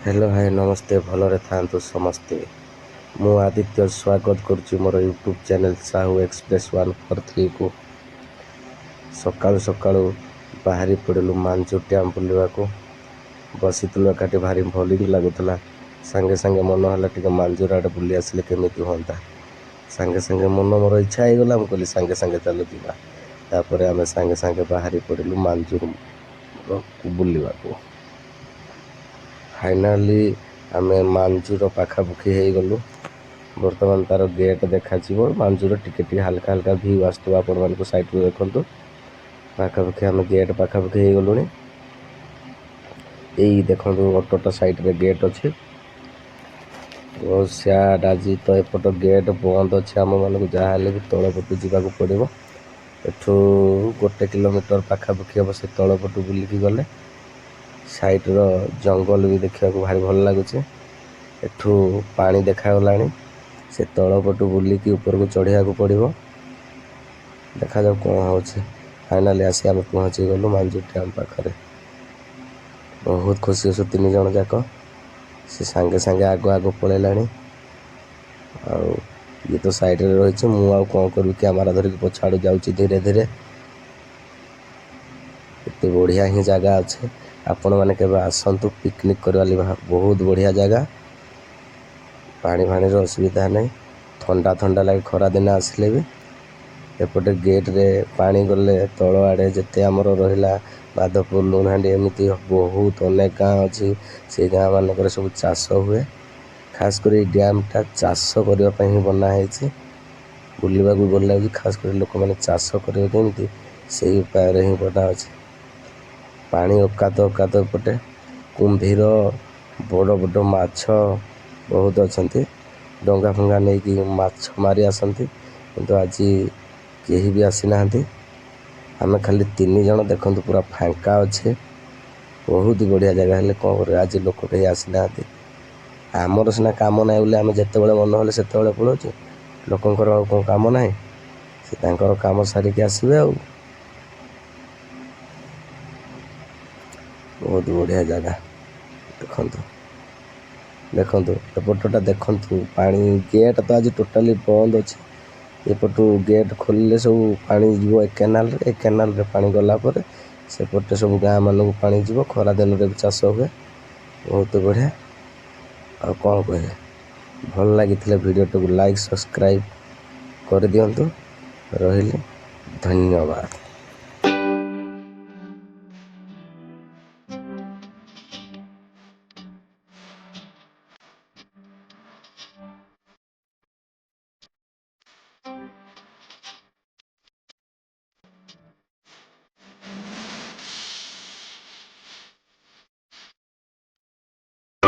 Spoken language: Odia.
ହ୍ୟାଲୋ, ହାଏ, ନମସ୍ତେ, ଭଲରେ ଥାଆନ୍ତୁ ସମସ୍ତେ। ମୁଁ ଆଦିତ୍ୟ ସ୍ୱାଗତ କରୁଛି ମୋର ୟୁଟ୍ୟୁବ୍ ଚ୍ୟାନେଲ୍ ସାହୁ ଏକ୍ସପ୍ରେସ୍ 143କୁ। ସକାଳୁ ସକାଳୁ ବାହାରି ପଡ଼ିଲୁ ମାଞ୍ଜୁ ଡ୍ୟାମ୍ ବୁଲିବାକୁ। ବସିଥିଲୁ ଏକାଠି, ଭାରି ବୋରିଂ ଲାଗୁଥିଲା। ସାଙ୍ଗେ ସାଙ୍ଗେ ମନ ହେଲା, ଟିକେ ମାଞ୍ଜୁର ଆଡ଼େ ବୁଲି ଆସିଲେ କେମିତି ହୁଅନ୍ତା। ସାଙ୍ଗେ ସାଙ୍ଗେ ମନ ମୋର ଇଚ୍ଛା ହେଇଗଲା। ମୁଁ କହିଲି, ସାଙ୍ଗେ ସାଙ୍ଗେ ଚାଲ ଯିବା। ତାପରେ ଆମେ ସାଙ୍ଗେ ସାଙ୍ଗେ ବାହାରି ପଡ଼ିଲୁ ମାଞ୍ଜୁର ବୁଲିବାକୁ। ଫାଇନାଲି ଆମେ ମାଞ୍ଜୁର ପାଖାପାଖି ହେଇଗଲୁ। ବର୍ତ୍ତମାନ ତାର ଗେଟ୍ ଦେଖାଯିବ। ମାଞ୍ଜୁର ଟିକେ ଟିକେ ହାଲକା ହାଲକା ଭିଉ ଆସୁଥିବ ଆପଣମାନଙ୍କୁ ସାଇଡ଼ରୁ, ଦେଖନ୍ତୁ। ପାଖାପାଖି ଆମେ ଗେଟ୍ ପାଖାପାଖି ହେଇଗଲୁଣି। ଏଇ ଦେଖନ୍ତୁ, ଅଟୋଟା ସାଇଡ଼ରେ ଗେଟ୍ ଅଛି। ବହୁତ ସ୍ୟାଡ଼, ଆଜି ତ ଏପଟ ଗେଟ୍ ବନ୍ଦ ଅଛି। ଆମମାନଙ୍କୁ ଯାହା ହେଲେ ବି ତଳ ପଟୁ ଯିବାକୁ ପଡ଼ିବ। ଏଠୁ 1 କିଲୋମିଟର ପାଖାପାଖି ହେବ ସେ ତଳ ପଟୁ ବୁଲିକି ଗଲେ। ସାଇଡ଼ର ଜଙ୍ଗଲ ବି ଦେଖିବାକୁ ଭାରି ଭଲ ଲାଗୁଛି। ଏଠୁ ପାଣି ଦେଖାଗଲାଣି। ସେ ତଳ ପଟୁ ବୁଲିକି ଉପରକୁ ଚଢ଼ିବାକୁ ପଡ଼ିବ। ଦେଖାଯାଉ କ'ଣ ହେଉଛି। ଫାଇନାଲି ଆସି ଆମେ ପହଞ୍ଚିଗଲୁ ମାଞ୍ଜୁ ଡ୍ୟାମ୍ ପାଖରେ। ବହୁତ ଖୁସି ଅଛୁ ତିନି ଜଣ ଯାକ। ସେ ସାଙ୍ଗେ ସାଙ୍ଗେ ଆଗ ଆଗ ପଳେଇଲାଣି ଆଉ ଇଏ ତ ସାଇଡ଼ରେ ରହିଛି। ମୁଁ ଆଉ କ'ଣ କରିବି? କ୍ୟାମେରା ଧରିକି ପଛ ଆଡ଼ୁ ଯାଉଛି ଧୀରେ ଧୀରେ। ଏତେ ବଢ଼ିଆ ହିଁ ଜାଗା ଅଛି। ଆପଣମାନେ କେବେ ଆସନ୍ତୁ ପିକନିକ୍ କରିବା ଲାଗି, ବହୁତ ବଢ଼ିଆ ଜାଗା। ପାଣି ଫାଣିର ଅସୁବିଧା ନାହିଁ। ଥଣ୍ଡା ଥଣ୍ଡା ଲାଗେ ଖରାଦିନ ଆସିଲେ ବି। ଏପଟେ ଗେଟ୍ରେ ପାଣି ଗଲେ ତଳ ଆଡ଼େ ଯେତେ ଆମର ରହିଲା ମାଧପୁର, ଲୁଣାହାଣ୍ଡି, ଏମିତି ବହୁତ ଅନେକ ଗାଁ ଅଛି। ସେଇ ଗାଁ ମାନଙ୍କରେ ସବୁ ଚାଷ ହୁଏ। ଖାସ କରି ଏଇ ଡ୍ୟାମ୍ଟା ଚାଷ କରିବା ପାଇଁ ହିଁ ବନା ହେଇଛି। ବୁଲିବାକୁ ଭଲ ଲାଗୁଛି। ଖାସ କରି ଲୋକମାନେ ଚାଷ କରିବେ କେମିତି, ସେଇ ଉପାୟରେ ହିଁ ବନା ଅଛି। ପାଣି ଅକାତ ଅକାତ। ଏପଟେ କୁମ୍ଭୀର, ବଡ଼ ବଡ଼ ମାଛ ବହୁତ ଅଛନ୍ତି। ଡଙ୍ଗା ଫଙ୍ଗା ନେଇକି ମାଛ ମାରି ଆସନ୍ତି, କିନ୍ତୁ ଆଜି କେହି ବି ଆସିନାହାନ୍ତି। ଆମେ ଖାଲି ତିନି ଜଣ। ଦେଖନ୍ତୁ, ପୁରା ଫାଙ୍କା ଅଛି। ବହୁତ ବଢ଼ିଆ ଜାଗା। ହେଲେ କ'ଣ କରିବା, ଆଜି ଲୋକ କେହି ଆସିନାହାନ୍ତି। ଆମର ସିନା କାମ ନାହିଁ ବୋଲି ଆମେ ଯେତେବେଳେ ମନ ହେଲେ ସେତେବେଳେ ପଳାଉଛୁ। ଲୋକଙ୍କର ଆଉ କ'ଣ କାମ ନାହିଁ? ସେ ତାଙ୍କର କାମ ସାରିକି ଆସିବେ। ଆଉ ବହୁତ ବଢ଼ିଆ ଜାଗା। ଦେଖନ୍ତୁ, ଦେଖନ୍ତୁ, ଏପଟଟା ଦେଖନ୍ତୁ ପାଣି। ଗେଟ୍ ତ ଆଜି ଟୋଟାଲି ବନ୍ଦ ଅଛି। ଏପଟୁ ଗେଟ୍ ଖୋଲିଲେ ସବୁ ପାଣି ଯିବ ଏ କେନାଲରେ। ଏ କେନାଲରେ ପାଣି ଗଲା ପରେ ସେପଟେ ସବୁ ଗାଁ ମାନଙ୍କୁ ପାଣି ଯିବ। ଖରା ଦିନରେ ବି ଚାଷ ହୁଏ। ବହୁତ ବଢ଼ିଆ। ଆଉ କ'ଣ କହିବେ? ଭଲ ଲାଗିଥିଲେ ଭିଡ଼ିଓଟିକୁ ଲାଇକ୍, ସବସ୍କ୍ରାଇବ୍ କରିଦିଅନ୍ତୁ। ରହିଲି, ଧନ୍ୟବାଦ।